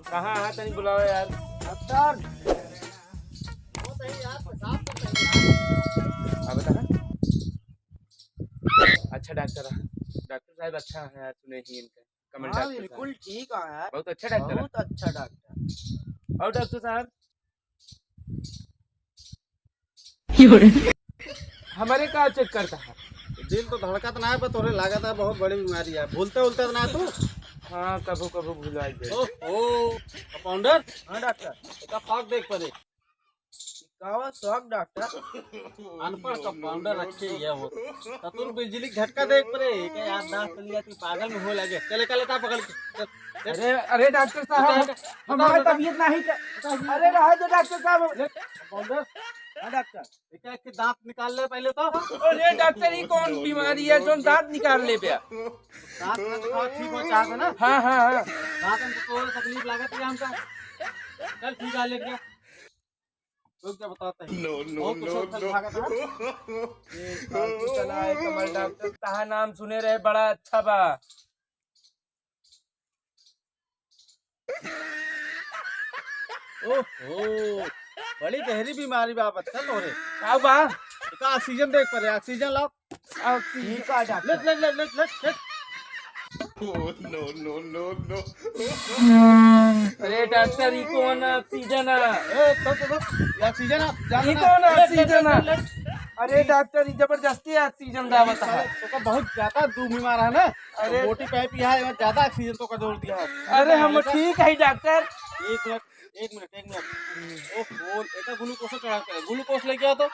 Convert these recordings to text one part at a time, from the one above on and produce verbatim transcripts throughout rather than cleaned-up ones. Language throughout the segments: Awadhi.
कहाँ है, तनी बुलाओ यार। डॉक्टर। अब बता। अच्छा डॉक्टर है। डॉक्टर साहब अच्छा है यार, सुने ही इनका। कमल हाँ, डॉक्टर साहब। बिल्कुल ठीक है यार। बहुत अच्छा डॉक्टर है। बहुत अच्छा डॉक्टर। और डॉक्टर साहब, हमारे का चेक करता है? दिल तो धड़कत ना है, पर तोरे लागत है बहुत बड़ी बीमारी है। भूलते उलते तो ना तू? हाँ, कबो कबो भुला जाए। ओहो, कंपाउंडर। हाँ डॉक्टर। एका शॉक देख पड़े। कावा शॉक डॉक्टर? अनपढ़ कंपाउंडर रखे ये हो। तो तू बिजली झटका देख पड़े, एका याददाश्त चली जाती, पागल में हो लगे। चले, चले, ता पकड़ के। चल, चल। अरे, अरे डॉक्टर साहब, बता, बता, हमारा बता। तबीयत नहीं कर-, अरे रहा दे डॉक्टर साहब। कंपाउंडर। हाँ डॉक्टर। एका एक दांत निकाल ले पहले तो। अरे डॉक्टर, ये कौन बीमारी है जो दांत निकाल ले बे? दांत ना दिखाओ, ठीक हो चाहत है ना? हाँ, हाँ, हाँ। दांत में तो तकलीफ लागत है हमका। चल ठीक है, ले गया। रुक जा, बताते हैं। No, no, बहुत कुछ no, होता no। भागत है। ये फालतू चला है कमल डॉक्टर, कहाँ नाम सुने रहे, बड़ा अच्छा बा। ओहो, बड़ी गहरी बीमारी बा बच्चा तोरे। का बा? एका ऑक्सीजन देख पड़े, ऑक्सीजन लाओ। ऑक्सीजन का डॉक्टर? ले, ले, ले, ले, ले, ले। Oh, no, no, no, no। अरे डॉक्टर, ई कौन ऑक्सीजन है? ए, तो, तो, तो, ये ऑक्सीजन है, जा ई ना। कौन ले, ले, ऑक्सीजन ले, है? ले, ले। अरे डॉक्टर, ई जबरदस्ती ऑक्सीजन दावत है। साला, तोका बहुत ज्यादा दू बीमार है ना। अरे। मोटी पाइप यहाँ है, ज्यादा ऑक्सीजन तोका जोर दिया है। अरे हम ठीक है डॉक्टर। एक मिनट, एक मिनट, एक मिनट। ओहो, एका ग्लूकोस चढ़ा के, ग्लूकोस लेके आ तो।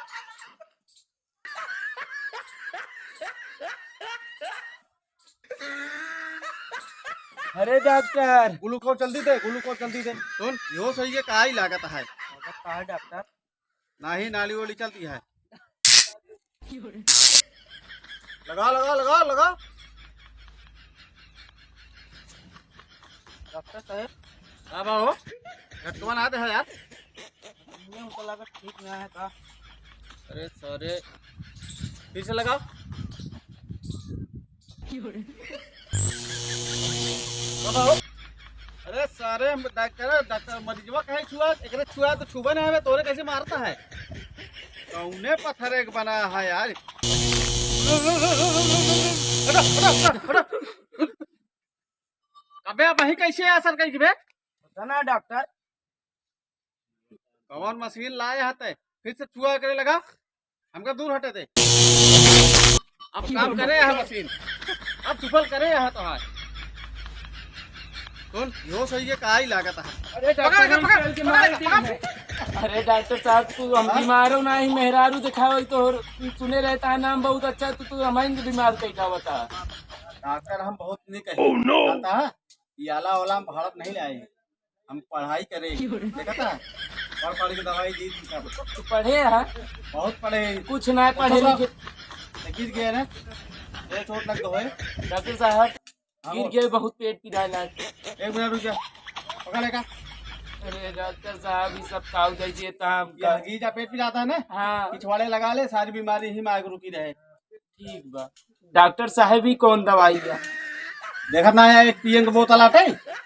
अरे डॉक्टर। ग्लूकोस जल्दी दे, ग्लूकोस जल्दी दे। सुन, यो सही है, का ही लागत है? लागत का है डॉक्टर? नाही, नाली वाली चलती है। लगा, लगा, लगा, लगा। डॉक्टर साहब। का बा हो? झटकवा ना दे है यार। नहीं, हमको लगा ठीक ना है का। अरे सारे, फिर से लगाओ। का बा हो? अरे सारे, हम डॉक्टर, डॉक्टर मरीजवा कहे छुआ, एकरे छुआ तो छुबे नहीं हमें, तोरे कैसे मारता है? कौने पत्थर एक बना है यार? हटो, हटो, हटो, हटो। अबे, वही कैसे असर करी बे? पता ना डॉक्टर। कौन मशीन लाए हते? फिर से छुआ करे लगा, हमका दूर हटे दे। अब काम करे है मशीन, अब सुफल करे है तो है। सुन, यो सही है, का ही लागत है। अरे डॉक्टर, पकड़ के, हम पकड़, चल के पकड़, मार पकड़। देंगे। अरे डॉक्टर साहब, तू हम हाँ? बीमारों ना ही मेहरारू दिखावे तो, और सुने रहता है नाम बहुत अच्छा, तो तू हमारे बीमार कैसा बता? डॉक्टर हम बहुत नहीं कहे। Oh no! जानता है, ये आला वाला हम भारत नहीं लाए। हम पढ़ाई करे, देखा था? पढ़ पढ़ के दवाई दी थी सब। तू पढ़े है? बहुत पढ़े। कुछ ना पढ़े मतलब, लिखे। तो गिर गए ना, ये चोट लग गए। डॉक्टर साहब, हाँ, गिर बोल। गए, बहुत पेट पीरा है। एक मिनट रुक जा, पकड़ लेगा। अरे डॉक्टर साहब, ये सब खाओ दे देता हमका। ये गिर जा, पेट पिराता है ना? हाँ। पिछवाड़े लगा ले, सारी बीमारी ही मार रुकी रहे। ठीक बा। डॉक्टर साहब, ई कौन दवाई है? देखत ना है, एक पीएम के बोतल आटे।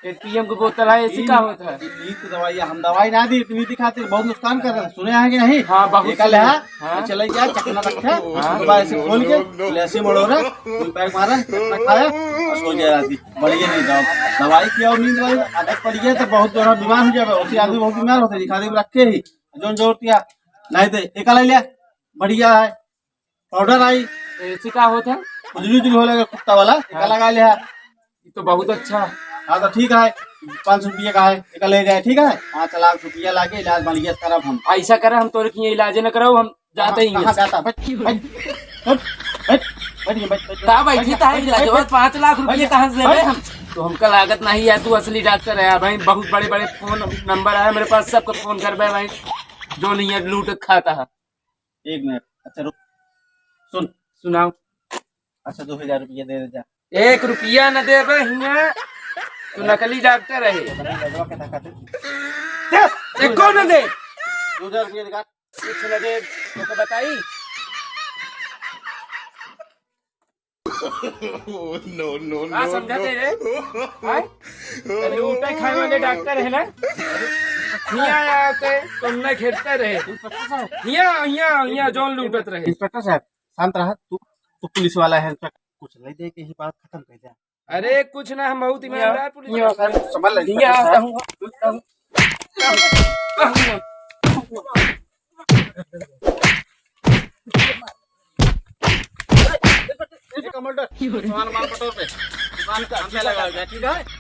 एक पीएम के बोतल है, ऐसी का होता है? ई तो दवाई है, हम दवाई ना दी, इतनी दी खातिर बहुत नुकसान कर रहे हैं। सुने हैं कि नहीं? हाँ, बहुत एक सुने। ले, हाँ? हाँ। चले गया, चकना रखे, हाँ। तो ऐसे खोल के, ले ऐसे मड़ोरा, कोई पैक मारा, चकना खाया, और सो गया राती। बढ़िया नहीं दवा। दवाई की और नींद वाली आदत पड़ गई तो बहुत जोर बीमार हो जावे। उसी आदमी बहुत बीमार होते, दिखा दे रखे ही, जोन जोर दिया, नहीं दे, एक ले लिया, बढ़िया है। पाउडर आई। ऐसे का होत है? खुजली उजली हो लगे कुत्ता वाला, एका हाँ। लगा ले है। ये तो बहुत अच्छा। हाँ, तो ठीक है, पाँच सौ रुपया का है, एका ले जाए, ठीक है? पाँच लाख रुपया लागे, इलाज बढ़िया से करब हम। ऐसा करे, हम तोरे किए इलाज न कराओ, हम जाते ही कहाँ हैं। जाता? बैठ, बैठ, बैठ, बैठ, बैठ, बैठ, बैठ, का बैठ, बैठी बैठ, था बैठ, इलाज? बैठ, और पाँच लाख रुपये बैठ, कहाँ से लेबे बैठ। हम? तो हमका लागत नहीं यार, तू असली डॉक्टर है यार भाई, बहुत बड़े बड़े फोन नंबर है मेरे पास, सबको फोन करबे भाई, जो नहीं है लूट खाता है। एक मिनट, अच्छा रुक, सुन। सुनाओ। अच्छा, दो हजार रुपया दे दे जा। एक रुपया न देबे हियाँ, तू नकली डॉक्टर है। पता नहीं, लगवा के धक्का दे। दे, एको न दे। दो हजार रुपया दिखा। कुछ न दे, तोके बताई। Oh, no, no, का no, समझाते no। रे? हैं? लूटे खाए वाले डॉक्टर है ना, हियाँ आते तो न घेरते रहे। हियाँ, हियाँ, हियाँ जौन लूटत रहे। इंस्पेक्टर साहब, शांत रहा। तू, तू पुलिस वाला है, इंस्पेक्टर, कुछ ले दे के ही बात खत्म कर दे। अरे कुछ ना, हम बहुत ईमानदार पुलिस वाला। संभाल ले, इंस्पेक्टर साहब। ए, कमांडर, सामान माल बटोर दे। दुकान का आगे लगा दे, ठीक है?